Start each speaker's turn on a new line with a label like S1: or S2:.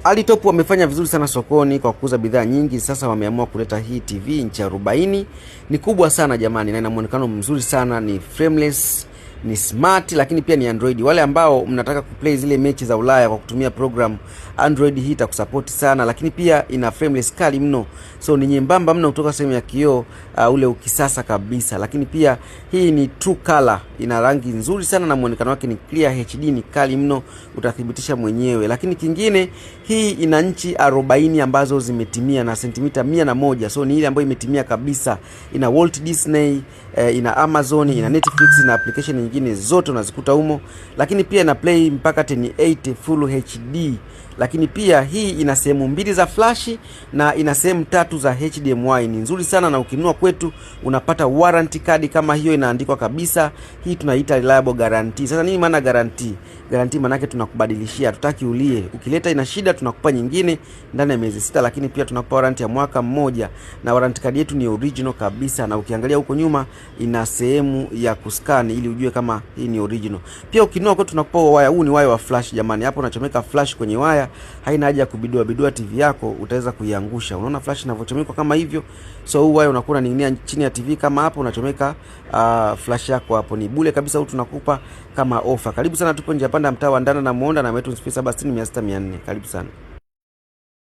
S1: Alitop wamefanya vizuri sana sokoni kwa kuuza bidhaa nyingi. Sasa wameamua kuleta hii TV inchi 40. Ni kubwa sana jamani, na ina muonekano mzuri sana, ni frameless, ni smart, lakini pia ni Android. Wale ambao mnataka kuplay zile mechi za Ulaya kwa kutumia program Android, hii itakusupport sana, lakini pia ina frameless kali mno, so ni nyembamba mno kutoka sehemu ya kioo, ule ukisasa kabisa. Lakini pia hii ni true color, ina rangi nzuri sana na muonekano wake ni clear HD, ni kali mno, utathibitisha mwenyewe. Lakini kingine, hii ina nchi 40 ambazo zimetimia na sentimita 101, so ni ile ambayo imetimia kabisa. Ina Walt Disney, ina Amazon, ina Netflix na application nyingine zote unazikuta humo, lakini pia ina play mpaka 1080 full HD. Lakini pia hii ina sehemu mbili za flash na ina sehemu tatu za HDMI. Ni nzuri sana, na ukinunua kwetu unapata warranty card kama hiyo, inaandikwa kabisa. Hii tunaita reliable guarantee. Sasa nini maana guarantee? Guarantee maana yake tunakubadilishia, hatutaki ulie. Ukileta ina shida, tunakupa nyingine ndani ya miezi 6, lakini pia tunakupa warranty ya mwaka mmoja, na warranty card yetu ni original kabisa, na ukiangalia huko nyuma ina sehemu ya kuscan ili ujue kama hii ni original. Pia ukinunua kwetu tunakupa waya, huu ni waya wa flash jamani. Hapo unachomeka flash kwenye waya, haina haja ya kubidua bidua TV yako, utaweza kuiangusha. Unaona flash inavyochomekwa kama hivyo. So huu waya unakuwa unaning'inia chini ya TV kama hapo, unachomeka flash yako hapo, ni bure kabisa. Huu tunakupa kama ofa. Karibu sana, tupo njia panda, mtaa wa Ndanda na Muhonda, na wetu 0760 600 400. Karibu sana.